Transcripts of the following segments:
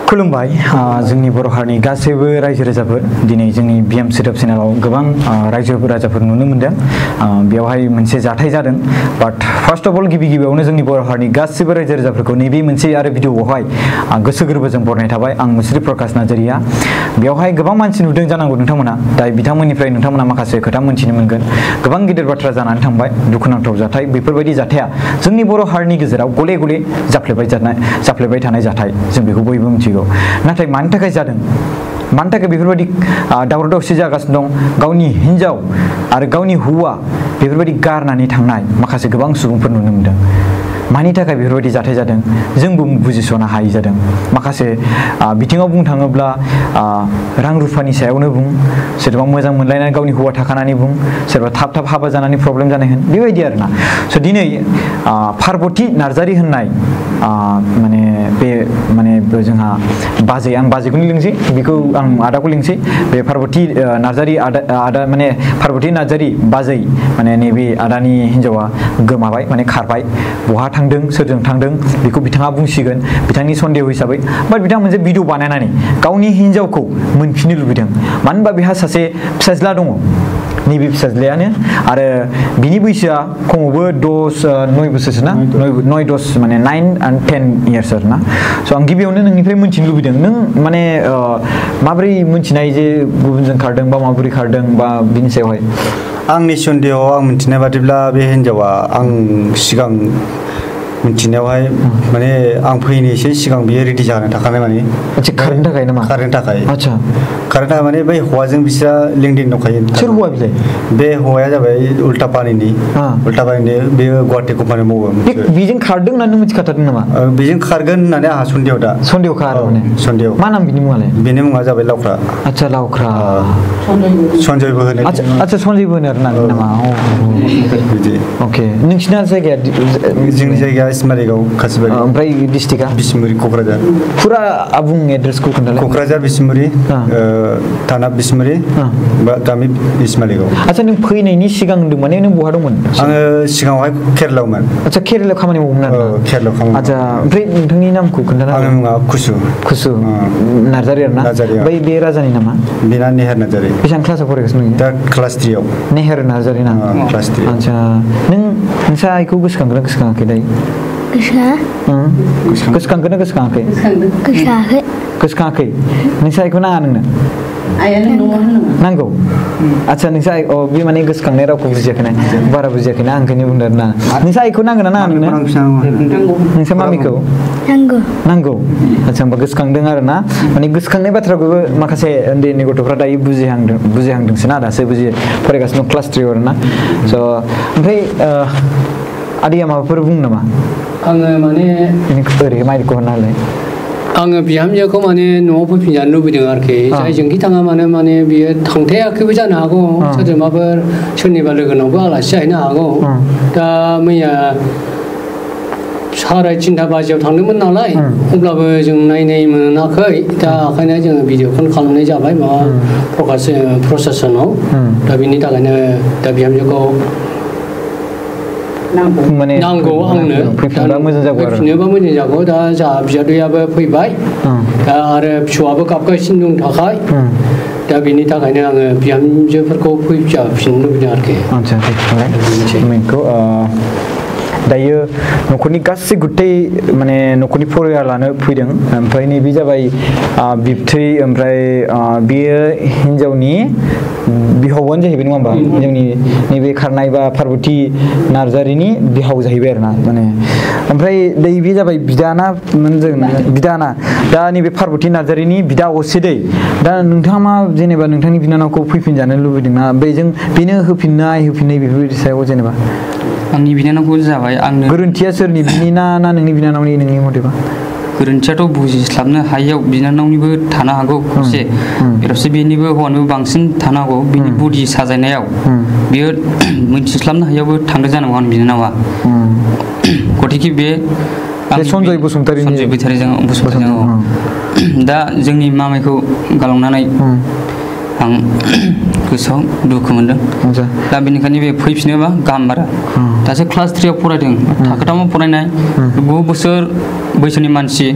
खुलुमबाय जोंनि बर' हारिनि गासैबो रायजो राजाफोर दिनै जोंनि बिएम सोदोब चेनेलाव गोबां रायजो राजाफोर नुनो मोनदों बेवहाय मोनसे जाथाय जादों बाट फार्स्ट अफ अल गिबियावनो जोंनि बर' हारिनि गासैबो रायजो राजाफोरखौ नैबे मोनसे आरो भिडिअआवहाय गोसो गोरबोजों बरनाय थाबाय आं मुस्रि प्रकाश नार्जारिया बेवहाय गोबां मानसि नुदों जानांगौ नोंथांमोना दा बिथांमोननिफ्राय नोंथांमोना माखासे खोथा मोनथिनो मोनगोन गोबां गिदिर बाथ्रा जानानै थांबाय दुखुनांथाव जाथाय बेफोरबायदि जाथाया जोंनि बर' हारिनि गेजेराव गले गले जाफ्लेबाय थानाय जाथाय जों बेखौ बयबो मिथिगौ नाथाय मानि थाखाय जादों मानि थाखाय बेफोरबायदि दावराव दावसि जागासिनो दं गावनि हिन्जाव आरो गावनि हौवा बेफोरबायदि गारनानै थांनाय माखासे गोबां सुबुंफोर नुनो मोनदों मानि थाखाय बेफोरबायदि जाथाय जादों जोंबो बुजिस'नो हायै जादों माखासे बिथिङाव बुंनो थाङोब्ला रां रुफानि सायावनो बुं सोरबा मोजां मोनलायनानै गावनि हौवा थाखानानै बुं सोरबा थाब हाबा जानानै प्रब्लेम जानाय होन बेबायदि आरोना स' दिनै पार्बती नार्जारि होननाय माने जोंहा बाजै आं बाजैखौनो लिंसै बेखौ आं आदाखौ लिंसै बे पार्बती नार्जारि आदा माने पार्बती नार्जारि बाजै माने नैबे आदानि हिन्जावा गोमाबाय माने खारबाय बहा थांदों सोरजों थांदों बेखौ बिथाङा बुंसिगोन बिथांनि सन्देह हिसाबै बाट बिथाङा मोनसे भिडिअ बानायनानै गावनि हिन्जावखौ मोनफिननो लुबैदों मानो होनबा बेहा सासे फिसाज्ला दङ नैबे फिसाज्लायानो आरो बिनि बैसोआ खमावबो 9 बोसोरसो ना 9-10 माने 9 and 10 years आरोना स' आं गिबियावनो नोंनिफ्राय मोनथिनो लुबैदों नों माने माबोरै मोनथिनाय जे गुबुनजों खारदों बा माबोरै खारदों बा बिनि सायावहाय आंनि सन्देहआव आं मिथिनाय बादिब्ला बे हिन्जावा आं सिगां मिथिनायावहाय माने आं फैनो एसे सिगां बियो रेडि जानो थाखाय माने आच्छा खारनो थाखाय नामा खारनो थाखाय आच्छा खारनो थाखाय माने बै हौवाजों बिस्रा लिंकडिन दंखायो सोर हौवा बिलाय बे हौवाया जाबाय उल्टा पानिनि बेयो गुवाहाटि कम्पानि मावो बेजों खारदों होननानै मिथिखाथारदों नामा बेजों खारगोन होननानै आंहा सन्देहखा आरो माने सन्देह मा नाम बिनि मुङालाय बेनि मुङा जाबाय लावख्रा आच्छा लावख्रा सन्जयबो होनो आच्छा सन्जयबो होनो आरोना नामा बिदि अके नोंसिना जायगाया जोंनि जायगाया इसमारिगाव कासिबारि ओमफ्राय डिस्ट्रिक्टआ बिसमुरि क'क्राझार फुरा आबुं एड्रेसखौ खोन्थालाय क'क्राझार बिसमुरि थाना बिसमुरि बा गामि इसमारिगाव आच्छा नों फैनायनि सिगां होनदों माने नों बहा दंमोन आङो सिगाङावहाय केरेलायावमोन आच्छा केरेलायाव खामानि मावोमोन आरो केरेलायाव खामानि आच्छा ओमफ्राय नोंथांनि नामखौ खोन्थाना आंनि मुङा कुसु नार्जारि आरोना बै बे राजानि नामा बेना नेहार नार्जारि बेसेबां क्लासाव फरायगासिनो नोङो दा क्लास 3 आव नेहार नार्जारि ना क्लास 3 आच्छा नोंसा आइखौ गोसोखांगोना गोसोखाङाखै दायो गोसोखांगोना गोसोखाङाखै गोसोखाङाखै नोंसा आइखौ नाङा नोंनो नांगौ आच्छा नोंसा बे माने गोसोखांनाय रावखौ बुजियाखैना बारा बुजियाखैना आं ओंखायनो बुंदों आरोना नोंसा आइखौ नांगोन ना नाङा नोंनो नोंसा मामिखौ नांगौ आच्छा होमबा गोसोखांदों आरोना माने गोसोखांनाय बाथ्राखौबो माखासे उन्दै गथ'फ्रा दायो बुजिहांदोंसो ना दासो फरायगासिनो क्लास 3 आव आरोना स' ओमफ्राय आदैया माबाफोर बुङो नामा आङो माने ओरै माइकखौ हरना होलाय आङो बिहामजोखौ माने न'आव फैफिनजानो लुबैदों आरोखि जायजोंखि थाङा माने बियो थांथायाखैबो जानो हागौ सोरजोंबाफोर सोरनिबा लोगोनावबो आलासि जाहैनो हागौ दा मैया 3:30 बाजियाव थांदोंमोन नालाय अब्लाबो जों नायनाय मोनाखै दा ओंखायनो जोङो भिडिअ कल खालामनाय जाबाय माबा प्रसेसनाव दा बिनि थाखायनो दा बिहामजोखौ नांगौ आंनो फैफिनबा मोजां जागौ दा जोंहा बिजादैयाबो फैबाय दा आरो फिसौआबो गाबगासिनो दं थाखाय दा बिनि थाखायनो आङो बिहामजोफोरखौ फैफिननो लुबैदों आरोखि दायो न'खरनि गासै गुथै माने न'खरनि फरियालानो फैदों ओमफ्राय नैबे जाबाय बिबथै ओमफ्राय बेयो हिन्जावनि बिहावानो जाहैबाय नङा होमबा हिन्जावनि नैबे खारनाय बा पार्बती नार्जारिनि बिहाव जाहैबाय आरोना माने ओमफ्राय बे जाबाय बिदाना दा नैबे पार्बती नार्जारिनि बिदा असे दै दा नोंथाङा मा जेनेबा नोंथांनि बिनानावखौ फैफिनजानो लुबैदोंना बेनो होफिननाय बेफोरबायदि सायाव जेनेबा आंनि बिनानावखौ जाबाय आंनो गोरोन्थिया सोरनि बिनि ना नोंनि बिनानावनि नोंनि मथेबा गोरोन्थियाथ' बुजिस्लाबनो हायैयाव बिनानावनिबो थानो हागौ खावसे बेराफारसे बेनिबो हौवानिबो बांसिन थानो हागौ बिनि बडि साजायनायाव बियो मिथिस्लाबनो हायैयावबो थांदों जानांगौ आंनि बिनानावा गथिखे बे सन्जय बसुमतारिजों दा जोंनि मामायखौ गालांनानै आं गोसोआव दुखु मोनदों दा बेनिखायनो बे फैफिनोबा गाहाम आरो दासो क्लास 3 आव फरायदों थाखोथामाव फरायनाय 9 बोसोर बैसोनि मानसि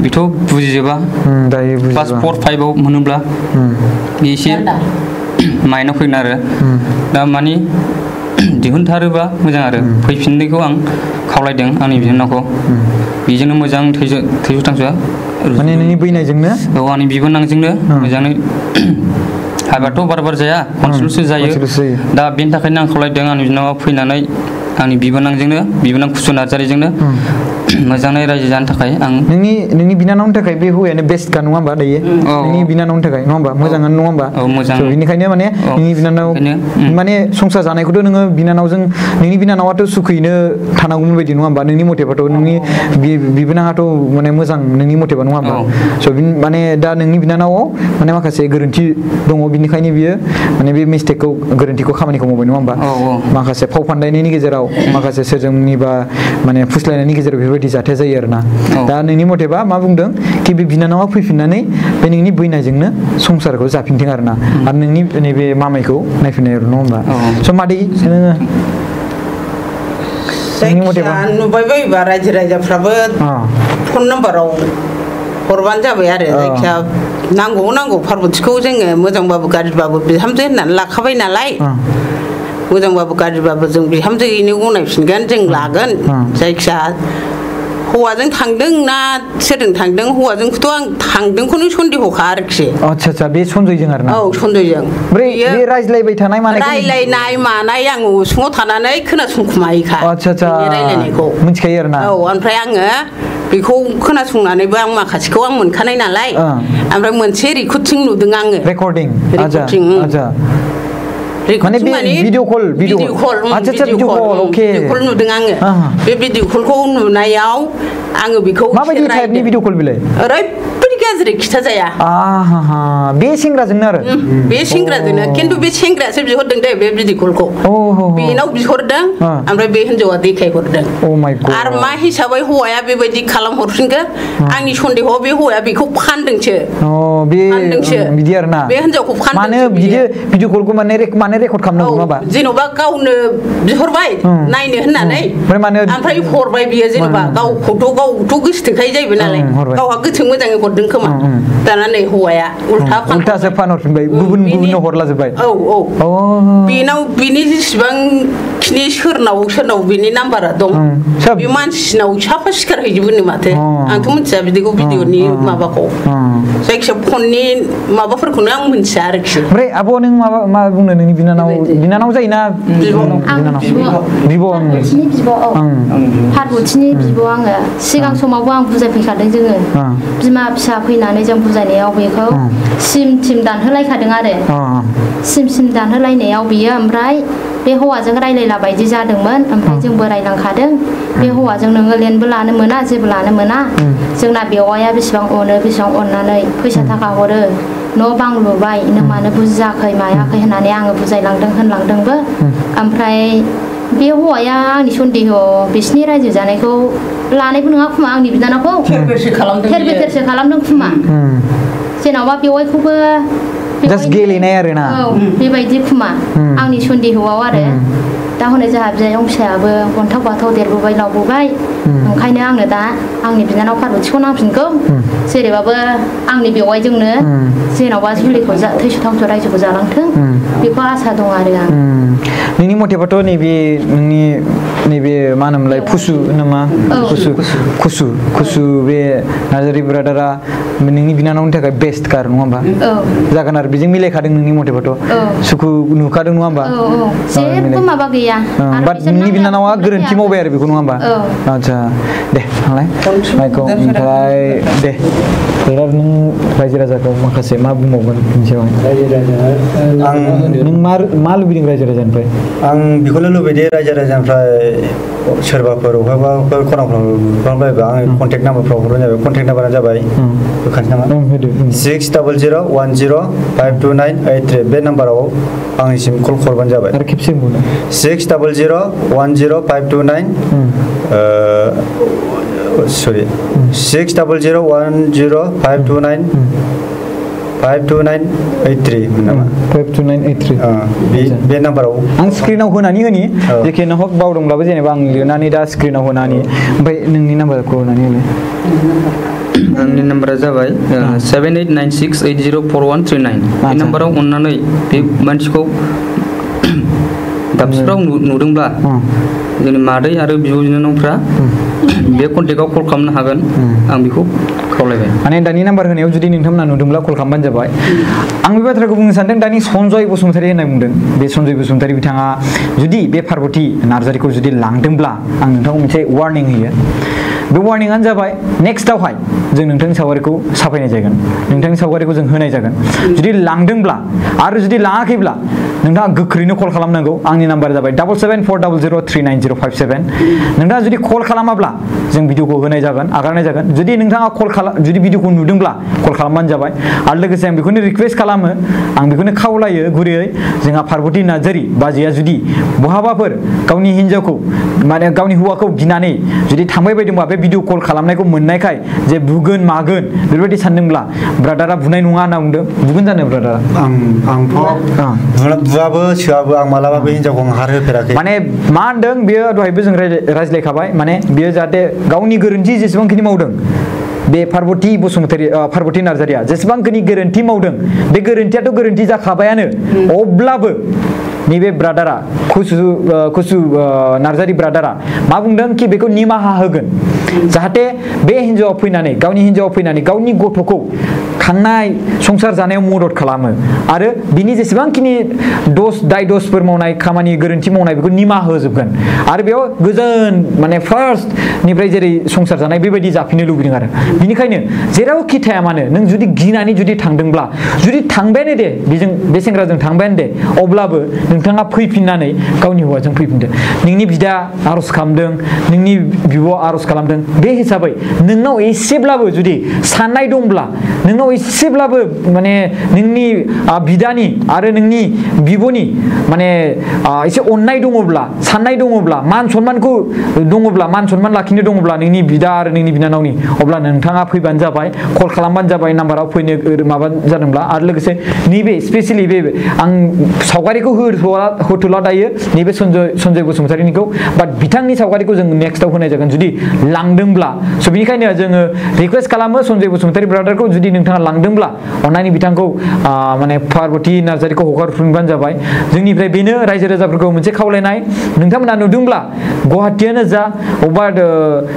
बेथ' बुजिजोबा दायो क्लास बुजिबा 4 5 आव मोनोब्ला एसे माइनाव फैगोन आरो दा मानि दिहुनथारोबा मोजां आरो फैफिननायखौ आं खावलायदों आंनि बिनानावखौ बेजोंनो मोजां थैज' थांजोआ माने नोंनि बैनायजोंनो औ आंनि बिबोनांजोंनो मोजाङै हाबाथ' बार जाया खनसेल'सो जायो दा बेनि थाखायनो आं खावलायदों आंनि बिनानावा फैनानै आंनि बिबोनां कुसुम नार्जारिजोंनो मोजाङै रायजो जानो थाखाय आं नोंनि बिनानावनि थाखाय बे हौवायानो बेस्टखा नङा होमबा दायो नोंनि बिनानावनि थाखाय नङा होमबा मोजाङानो नङा होमबा औ मोजां बेनिखायनो माने नोंनि बिनानाव माने संसार जानायखौथ' नोङो बिनानावजों नोंनि बिनानावाथ' सुखैनो थानांगौमोन बायदि नङा होमबा नोंनि मथेबाथ' नोंनि बिबोनाङाथ' माने मोजां नोंनि मथेबा नङा होमबा स' माने दा नोंनि बिनानावाव माने माखासे गोरोन्थि दङ बिनिखायनो बियो माने बे गोरोन्थिखौ खामानिखौ मावबाय नङा होमबा माखासे फाव फान्दायनायनि गेजेराव माखासे सोरजोंनिबा माने फुस्लायनायनि गेजेराव बेफोरबायदि जाथाया जायो आरोना दा नोंनि मथेबा मा बुंदों कि बे बिनानावा फैफिननानै बे नोंनि बैनायजोंनो संसारखौ जाफिनथों आरोना आरो नोंनि नैबे मामायखौ नायफिननाय आरो नङा होमबा स' मादै नोङो जायखिया नुबाय बायोबा रायजो राजाफ्राबो फन नाम्बाराव हरबानो जाबाय आरो जायखिया नांगौ पार्बथिखौ जोङो मोजांबाबो गाज्रिबाबो बिहामजो होननानै लाखाबाय नालाय मोजांबाबो गाज्रिबाबो जों बिहामजोयैनो गनायफिनगोन जों लागोन जायखिया हौवाजों थांदों ना सोरजों थांदों हौवाजोंखौथ' आं थांदोंखौनो सन्देहखा आरोखि आच्छा बे सन्जयजों आरोना औ सन्जयजों बे रायज्लायबाय थानाय रायज्लायनाय मानाय आं उसुङाव थानानै खोनासंखुमायोखा रायज्लायनायखौ मिथिखायो आरोना ओमफ्राय आङो बेखौ खोनासंनानैबो आं माखासेखौ आं मोनखानाय नालाय ओमफ्राय मोनसे रेकर्डिं नुदों आङो रेकर्डिं माने बे भिडिअ कल अके भिडिअ कल नुदों आङो बे भिडिअ कलखौ नुनायाव आङो बेखौ माबायदि टाइपनि भिडिअ कल बिलाय ओरैबायदि गाज्रि खिथा जाया बे सेंग्राजोंनो आरो बे सेंग्राजोंनो खिन्थु बे सेंग्रायासो बिहरदों दे बे भिडिअ कलखौ बेनाव बिहरदों ओमफ्य बे हिनजावा देखायहरदों आरो मा हिसाबै हौवाया बेबायदि खालामहरफिनगोन आंनि सन्देहआव बे हौवाया बेखौ फानदोंसो बिदि आरोना बे हिनजावखौ फानदों माने भिडिअ कलखौ माने रेकर्ड खालामनांगौ नामा जेन'बा गावनो बिहरबाय नायनो होननानै ओमफ्राय हरबाय बियो जेन'बा गावखौथ' गोसोथोखायो जाहैबाय नालाय गावहा गोसो मोजाङै हरदों खोमा दाना नै हौवाया उल्थासो फानहरफिनबाय गुबुननो हरलाजोब्बाय बेनाव बिनि जेसेबांखिनि सोरनाव बिनि नाम्बारा दं बे मानसिनाव साफा सिखार हैजोबोनो माथो आंथ' मिथिया बिदिखौ भिडिअनि माबाखौ जायखिया फननि माबाफोरखौनो आं मिथिया आरोखि ओमफ्राय आब' नों मा बुंनो नोंनि बिनानाव जायोना बिब' पार्बथिनि बिब' आङो सिगां समावबो आं बुजायफैखादों जोङो बिमा फिसा फैनानै जों बुजायनायाव बेखौ सिम दानहोलायखादों आरो सिम दानहोलायनायाव बियो ओमफ्राय बे हौवाजों रायलायला बायदि जादोंमोन ओमफ्राय जोंबो रायलांखादों बे हौवाजों नोङो लेनबो लानो मोना जेबो लानो मोना जोंना बेवाइया बेसेबां अनो बेसेबां अननानै फैसा थाखा हरो न' बां लुबाय नों मानो बुजियाखै मायाखै होननानै आङो होनलांदोंबो ओमफ्राय बे हौवाया आंनि सन्देहआव बिसिनि रायजो जानायखौ लानायबो नङा खोमा आंनि बिनानावखौ थेर-बेथेरसो खालामदों खोमा जेन'बा बेवाइखौबो जास्ट गेलेनाय आरोना बेबायदि खोमा आंनि सन्देहआव आरो दा हनै जोंहा बियायं फिसायाबो अन्थाव बाथाव देरबोबाय लावबोबाय ओंखायनो आंनो दा आंनि बिनानाव पार्बथिखौ नांफिनगौ जेरैबाबो आंनि बेवाइजोंनो जेन'बा जुलिखौ थैस' थांस' रायजोखौ जालांथों बेखौ आसा दं आरो आं नोंनि मथेबाथ' नैबे मा होनोमोनलाय फुसु नामा खुसु बे नार्जारि ब्रादारा नोंनि बिनानावनि थाखाय बेस्ट कार नङा होमबा जागोन आरो बेजों मिलायखादों नोंनि मथेबाथ' सुखु नुखादों नङा होमबा जेबो माबा गैया बाट नोंनि बिनानावा गोरोन्थि मावबाय आरो बेखौ नङा होमबा आच्छा दे थांलाय माइखौ ओमफ्राय दे नों रायजो राजाखौ माखासे मा बुंबावगोन बिनि सायाव नों मा लुबैदों रायजो राजानिफ्राय आं बेखौनो लुबैदो रायजो राजानिफ्राय सोरबाफोर अबेबाफोर खनाफ्राव नुफ्लांबायबा आङो कन्टेक्ट नाम्बारफ्राव हरबानो जाबाय कन्टेक्ट नाम्बारानो जाबाय होखानोसै नामा 6001052983 बे नाम्बाराव आंनिसिम कल हरबानो जाबाय आरो खेबसे बुंनो 60010529 sorry 60101052952983 नामा 52983 बे नाम्बाराव आं स्क्रिनाव होनानै होनि जेखिनो हक बावदोंब्लाबो जेनेबा आं लिरनानै दा स्क्रिनाव होनानै ओमफ्राय नोंनि नाम्बारखौ होनानै होलाय आंनि नाम्बारा जाबाय 7896804139 बे नाम्बाराव अननानै बे मानसिखौ दाबसेफ्राव नुदोंब्ला जोंनि मादै आरो बिब' बिनानावफ्रा बे कन्टेक्टआव कल खालामनो हागोन आं बेखौ खावलायबाय माने दानि नाम्बार होनायाव जुदि नोंथांमोना नुदोंब्ला कल खालामबानो जाबाय आं बे बाथ्राखौ बुंनो सानदों दानि सन्जय बसुमतारी होनना बुंदों बे सन्जय बसुमतारी बिथाङा जुदि बे पार्बती नार्जारिखौ जुदि लांदोंब्ला आं नोंथांखौ मोनसे वार्निं होयो बे वार्निंआनो जाबाय नेक्स्टआवहाय जों नोंथांनि सावगारिखौ साफायनाय जागोन नोंथांनि सावगारिखौ जों होनाय जागोन जुदि लांदोंब्ला आरो जुदि लाङाखैब्ला नोंथाङा गोख्रैनो कल खालामनांगौ आंनि नाम्बारा जाबाय 7740039057 नोंथाङा जुदि कल खालामाब्ला जों भिडिअखौ होनाय जागोन आगारनाय जागोन जुदि नोंथाङा जुदि भिडिअखौ नुदोंब्ला कल खालामबानो जाबाय आरो लोगोसे आं बेखौनो रिक्वेस्ट खालामो आं बेखौनो खावलायो गुरैयै जोंहा पार्बती नार्जारि बाजैया जुदि बहाबाफोर गावनि हिन्जावखौ माने गावनि हौवाखौ गिनानै जुदि थांबाय बायदोंबा बे भिडिअ कल खालामनायखौ मोननायखाय जे बुगोन मागोन बेबायदि सानदोंब्ला ब्रादारा बुनाय नङा होनना बुंदों बुगोन जानो ब्रादारा आंथ' बुआबो सोआबो आं मालाबाबो हिन्जावखौ हार होफेराखै माने मा होनदों बेयो दहायबो जों रायज्लायखाबाय माने बेयो जाहाथे गावनि गोरोन्थि जेसेबांखिनि मावदों बे पार्बती नार्जारिया जेसेबांखिनि गोरोन्थि मावदों बे गोरोन्थियाथ' गोरोन्थि जाखाबायानो अब्लाबो नैबे ब्रादारा खुसु नार्जारि ब्रादारा मा बुंदों कि बेखौ निमाहा होगोन जाहाथे बे हिन्जावा फैनानै गावनि गथ'खौ खांनाय संसार जानायाव मदद खालामो आरो बिनि जेसेबांखिनि दाय दसफोर मावनाय खामानि गोरोन्थि मावनाय बेखौ निमाहा होजोबगोन आरो बेयाव गोजोन माने फार्स्टनिफ्राय जेरै संसार जानाय बेबायदि जाफिननो लुबैदों आरो बिनिखायनो जेरावखि थाया मानो नों जुदि गिनानै जुदि थांदोंब्ला जुदि थांबायानो दे बे सेंग्राजों थांबायानो दे अब्लाबो नोंथाङा फैफिननानै गावनि हौवाजों फैफिनदो नोंनि बिदा आर'ज खालामदों नोंनि बिब' आर'ज खालामदों बे हिसाबै नोंनाव एसेब्लाबो जुदि साननाय दंब्ला नोंनाव एसेब्लाबो माने नोंनि बिदानि आरो नोंनि बिब'नि माने एसे अननाय दङब्ला साननाय दङब्ला मान सनमान लाखिनो दङब्ला नोंनि बिदा आरो नोंनि बिनानावनि अब्ला नोंथाङा फैबानो जाबाय कल खालामबानो जाबाय नाम्बाराव फैनो माबा जादोंब्ला आरो लोगोसे नैबे स्पेसियेलि बे आं सावगारिखौ होथ'ला दायो नैबे सन्जय बसुमतारीनिखौ बाट बिथांनि सावगारिखौ जों नेक्स्टआव होनाय जागोन जुदि लांदोंब्ला स' बेनिखायनो जोङो रिक्वेस्ट खालामो सन्जय बसुमतारी ब्रादारखौ जुदि नोंथाङा लांदोंब्ला अन्नानै बिथांखौ माने पार्बती नार्जारिखौ हगारफिनबानो जाबाय जोंनिफ्राय बेनो रायजो राजाफोरखौ मोनसे खावलायनाय नोंथांमोना नुदोंब्ला गुवाहाटीयानो जा अबेबा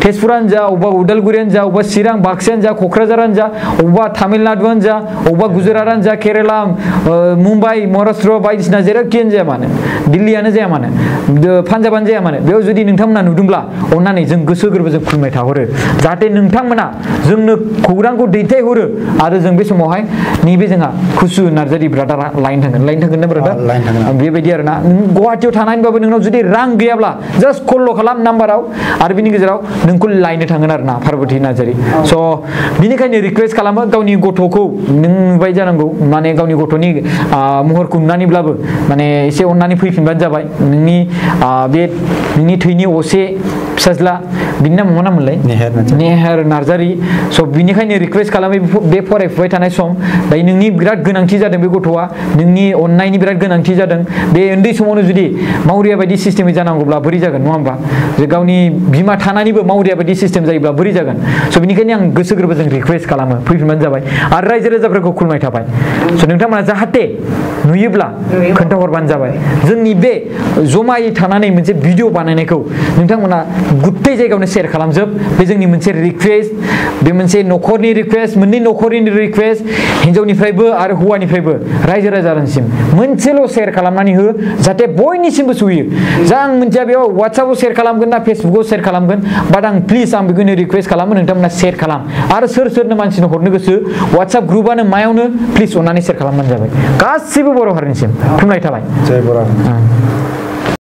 तेजपुरानो जा अबेबा उदालगुरियानो जा अबेबा चिरां बाक्सायानो जा क'क्राझारानो जा अबेबा तामिलनाडुआनो जा अबेबा गुजरातआनो जा केरेला मुम्बाइ महाराष्ट्र बायदिसिना जेरावखियानो जाया मानो दिल्लीयानो जाया मानो पान्जाबानो जाया मानो बेयाव जुदि नोंथांमोना नुदोंब्ला अन्नानै जों गोसो गोरबोजों खुलुमनाय थाहरो जाहाथे नोंथांमोना जोंनो खौरांखौ दैथायहरो आरो जों बे समावहाय नैबे जोंहा खुसु नार्जारि ब्रादारा लायनो थांगोन ना ब्रादार बेबायदि आरोना नों गुवाहाटीयाव थानानैबाबो नोंनाव जुदि रां गैयाब्ला जास्ट कल खालाम नाम्बाराव आरो बिनि गेजेराव नोंखौ लायनो थांगोन आरोना पार्बती नार्जारि स' बिनिखायनो रिक्वेस्ट खालामो गावनि गथ'खौ नों नुबाय जानांगौ माने गावनि गथ'नि महरखौ नुनानैब्लाबो माने एसे अननानै फैफिनबानो जाबाय नोंनि थैनि असे फिसाज्ला बिनि नामा मा नाममोनलाय नेहार नार्जारि स' बिनिखायनो रिक्वेस्ट खालामो बे फरायफुबाय थानाय सम दायो नोंनि बिराद गोनांथि जादों बे गथ'आ नोंनि अननायनि बिराद गोनांथि जादों बे उन्दै समावनो जुदि मावरिया बायदि सिस्टेमै जानांगौब्ला बोरै जागोन नङा होमबा जे गावनि बिमा थानानैबो मावरिया बायदि सिस्टेम जायोब्ला बोरै जागोन स' बिनिखायनो आं गोसो गोरबोजों रिक्वेस्ट खालामो फैफिनबानो जाबाय आरो रायजो राजाफोरखौ खुलुमनाय थाबाय स' नोंथांमोना जाहाथे नुयोब्ला खोन्थाहरबानो जाबाय जोंनि बे जमायै थानानै मोनसे भिडिअ बानायनायखौ नोंथांमोना गुथै जायगायावनो शेयार खालामजोब बे जोंनि मोनसे रिक्वेस्ट बे मोनसे न'खरनि रिक्वेस्ट मोननै न'खरनि रिक्वेस्ट हिन्जावनिफ्रायबो आरो हौवानिफ्रायबो रायजो राजासिम मोनसेल' शेयार खालामनानै हो जाहाथे बयनिसिमबो सहैयो जा आं मिन्थिया बेयाव वाट्सएपआव शेयार खालामगोन ना फेसबुकआव शेयार खालामगोन बाट आं प्लिज आं बेखौनो रिक्वेस्ट खालामो नोंथांमोना शेयार खालाम आरो सोरनो मानसिनो हरनो गोसो वाट्सएप ग्रुपआनो मायावनो प्लिज अननानै शेयार खालामबानो जाबाय गासिबो बर' हारिनिसिम खुलुमनाय थाबाय जय बर' हारि